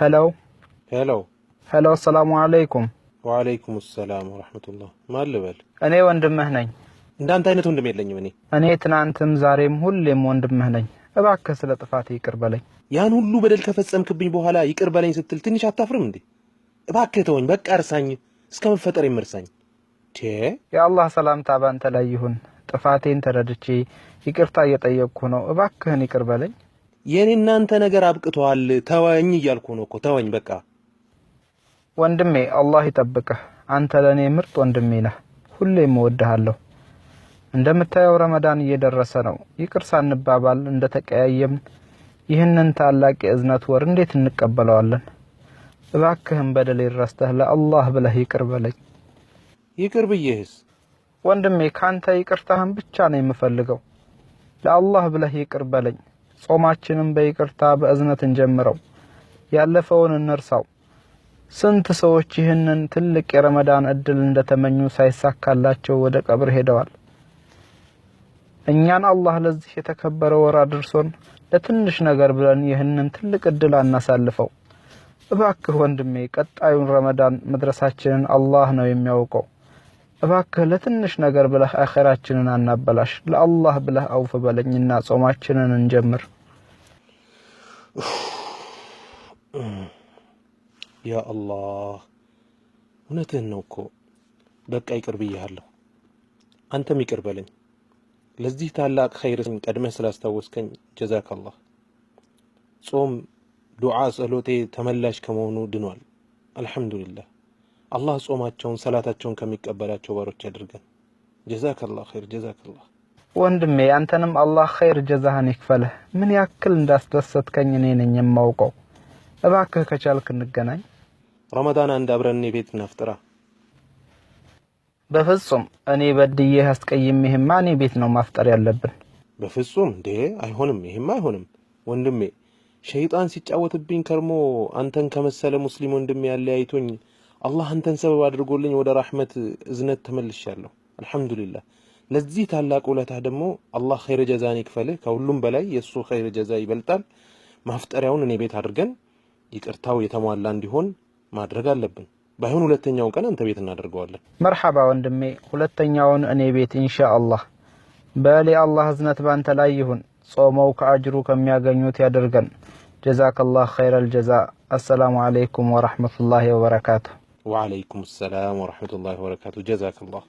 ሄሎ። ሄሎ። ሄሎ፣ አሰላሙ አለይኩም። ወአለይኩም ሰላም ወረሕመቱላህ። ማን ልበል? እኔ ወንድምህ ነኝ። እንዳንተ አይነት ወንድም የለኝም እኔ። እኔ ትናንትም ዛሬም ሁሌም ወንድምህ ነኝ። እባክህ ስለ ጥፋቴ ይቅር በለኝ። ያን ሁሉ በደል ከፈጸምክብኝ በኋላ ይቅር በለኝ ስትል ትንሽ አታፍርም እንዴ? እባክህ ተወኝ፣ በቃ እርሳኝ፣ እስከ መፈጠር እርሳኝ። የአላህ ሰላምታ ባንተ ላይ ይሁን። ጥፋቴን ተረድቼ ይቅርታ እየጠየቅኩ ነው። እባክህን ይቅር በለኝ። የኔ እናንተ ነገር አብቅተዋል። ተወኝ እያልኩ ነው እኮ፣ ተወኝ በቃ። ወንድሜ፣ አላህ ይጠብቅህ። አንተ ለእኔ ምርጥ ወንድሜ ነህ። ሁሌም እወድሃለሁ። እንደምታየው ረመዳን እየደረሰ ነው። ይቅር ሳንባባል እንደተቀያየምን ይህንን ታላቅ የእዝነት ወር እንዴት እንቀበለዋለን? እባክህን በደሌን ረስተህ ለአላህ ብለህ ይቅር በለኝ። ይቅር ብዬህስ? ወንድሜ፣ ካንተ ይቅርታህን ብቻ ነው የምፈልገው። ለአላህ ብለህ ይቅር በለኝ። ጾማችንን በይቅርታ በእዝነት እንጀምረው። ያለፈውን እንርሳው። ስንት ሰዎች ይህንን ትልቅ የረመዳን እድል እንደተመኙ ሳይሳካላቸው ወደ ቀብር ሄደዋል። እኛን አላህ ለዚህ የተከበረ ወር አድርሶን ለትንሽ ነገር ብለን ይህንን ትልቅ እድል አናሳልፈው። እባክህ ወንድሜ፣ ቀጣዩን ረመዳን መድረሳችንን አላህ ነው የሚያውቀው። እባክህ ለትንሽ ነገር ብለህ አኼራችንን አናበላሽ። ለአላህ ብለህ አውፍ በለኝና ጾማችንን እንጀምር። ያ አላህ፣ እውነትህን ነው እኮ። በቃ ይቅር ብዬሃለሁ። አንተም ይቅር በለኝ። ለዚህ ታላቅ ኸይር ቀድመህ ስላስታወስከኝ ጀዛከላህ። ጾም፣ ዱዓ፣ ጸሎቴ ተመላሽ ከመሆኑ ድኗል። አልሐምዱሊላህ። አላህ ጾማቸውን ሰላታቸውን ከሚቀበላቸው ባሮች ያድርገን። ጀዛከላህ ኸይር፣ ጀዛከላህ። ወንድሜ፣ አንተንም አላህ ኸይር ጀዛህን ይክፈልህ። ምን ያክል እንዳስደሰትከኝ እኔ ነኝ የማውቀው። እባክህ ከቻልክ እንገናኝ። ረመዳን 1 አብረን እኔ ቤት እናፍጥራ። በፍጹም፣ እኔ በድዬህ አስቀይሜህማ እኔ ቤት ነው ማፍጠር ያለብን። በፍጹም እንዴ፣ አይሆንም። ይሄማ አይሆንም ወንድሜ። ሸይጣን ሲጫወትብኝ ከርሞ አንተን ከመሰለ ሙስሊም ወንድሜ ያለያይቶኝ አላህ አንተን ሰበብ አድርጎልኝ ወደ ራሕመት እዝነት ተመልሻለሁ። አልሐምዱሊላህ። ለዚህ ታላቅ ውለታህ ደግሞ አላህ ኸይር ጀዛን ይክፈልህ። ከሁሉም በላይ የእሱ ኸይር ጀዛ ይበልጣል። ማፍጠሪያውን እኔ ቤት አድርገን ይቅርታው የተሟላ እንዲሆን ማድረግ አለብን። ባይሆን ሁለተኛውን ቀን አንተ ቤት እናደርገዋለን። መርሐባ ወንድሜ፣ ሁለተኛውን እኔ ቤት ኢንሻ አላህ። በል የአላህ እዝነት ባንተ ላይ ይሁን። ጾመው ከአጅሩ ከሚያገኙት ያደርገን። ጀዛከላህ ኸይረል ጀዛ። አሰላሙ አለይኩም ወረሕመቱላሂ ወበረካቱ። ወዓለይኩም ሰላም ወረሕመቱላሂ ወበረካቱ። ጀዛከላህ።